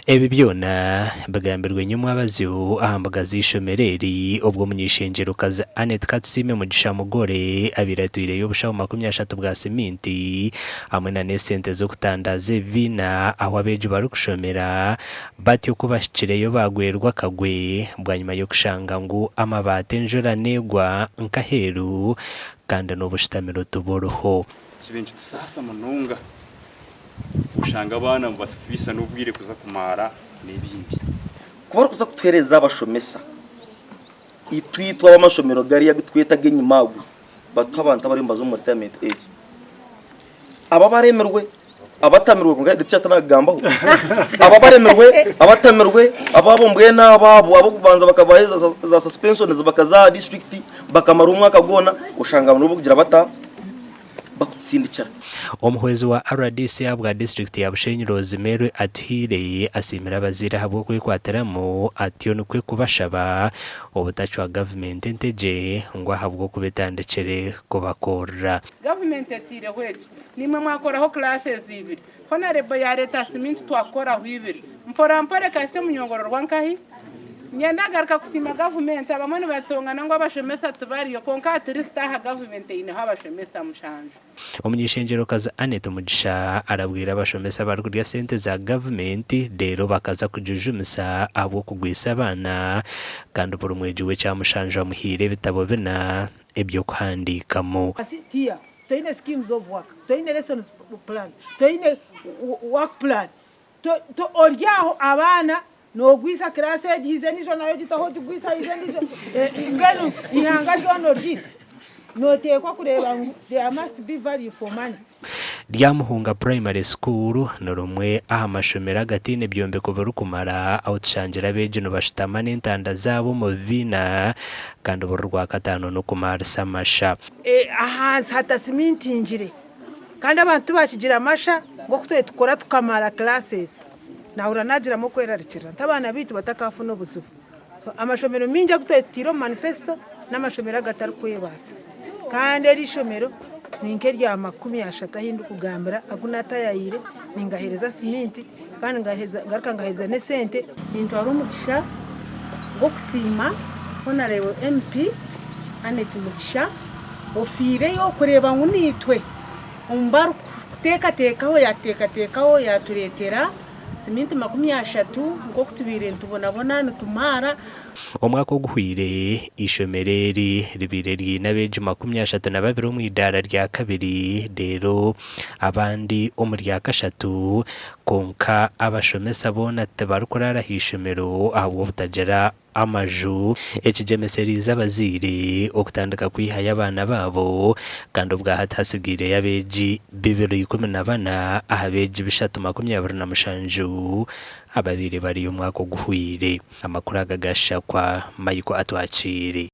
Ebi byona bigambirwe nyomwabazyo aha mbuga z'eishomero eri obwo omuny'eishengyerokazi Annet Katusiime Mugisha Mugore abaire atwireyo obushaho 30 bwa siminti hamwe na n'esente z'okutandaaza ebibiina ahu abeegi barikushomera batyo ku bahikireyo baagwerwa akagwe bwanyima y'okushanga ngu amabaati enjura neegwa nk'aheeru kandi n'obushutamiro tiburiho. Kibe nikitusaasa munonga kushanga abaana nibafiisa n'obwire kuza kumaara n'ebindi. Ku barikuza kutuheereza abashomesa, itwe itwe ab'amashomero gariya agu tweta ag'enyima ago, batuha abantu abariyo nibaza omu retirement age. Abo abaremirwe, abatamirwe kwonka head teacher tanakugambaho, abo abaremirwe, abatamirwe, abo abo mbwenu abo abo ab'okubanza bakabaha za suspensions bakaza aha district bakamara omwaka gwona, oshanga nibo barikugira bata? Bakutusindikira. Omuhwezi wa rdc ahabwa disiturikiti ya Bushenyi Rose Mary Atuhaire asiimire abazaire ahabw'okwekwatiramu atyo nikwo kubashaba obutacwa gavumenti entegye ngu ahabw'okuba etandikire kubakorera. Gavumenti etaireho eki, naimwe mwakoraho classes ibiri, Honarebo yareeta siminti twakukoraho ibiri, mpora mpora ekahitsya omunyongororwa nkahi? Nyenda garuka kusiima gavumenti, abamwe nibatongana ngu abashomesa tibariyo kwonka at least aha gavumenti eineho abashomesa mushanju. Omuny'eishengyerokazi Annet Mugisha arabwire abashomesa abarikurya sente za gavumenti reero bakaza kugijumisa ahabw'okugwisa abaana kandi buri mwegi w'ekyamushanju amuhaire ebitabo bina eby'okuhandiikamu. Tiya, toine schemes of work, toine lessons plan, toine work plan, ori aho abaana Noogwisa kiraasi egi haija endiijo nayo ogitaho ogigwisa haija endiijo mbwenu eihanga ryona oryita. Nooteekwa kureeba ngu there must be value for money. Ryamuhunga Primary School ni rumwe aha mashomero agataine byombeko birikumara ahu tushangire abeegi nibashutama n'entanda zaabo omu bibiina kandi buri Rwakataano n'okumaarisa amasha. Ahansi hatasimintingire kandi abantu tibakigira amasha nk'oku twari tukora tukamara classes. Naahurira naagiramu okwerarikirira nti abaana baitu batakaafuna obuzibu. So amashomero maingi agu twetaire omu manifesito n'amashomero agatarikwebaasa. Kandi eri ishomero ni nk'erya 30 ahu ndikugambira agu naatayaayire ningaheereza siminti kandi ngaruka ngaheereza n'esente. Nintwara omugisha gw'okusiima Honarebo MP Annet Mugisha ofiireyo kureeba ngu naitwe Omu barikuteekateekaho yaatuteekateekaho yaatureetera siminti 30 nk'oku tubaire nitubonabona nitumaara. Omwaka oguhweire, eishomero eri ribaire riine abeegi 32 omu idaara rya kabiri reero abandi omu rya kashatu kwonka abashomesa boona tibarikuraara aha ishomero ahabw'obutagira amaju, ekigyemesereize abazaire okutandika kwihayo abaana baabo kandi obwahati hatsigaireyo abeegi b'ebiro 14 aha beegi bishatu 27 ababaire bariyo omwaka oguhweire. Amakuru aga gashakwa Michael Atwakiire.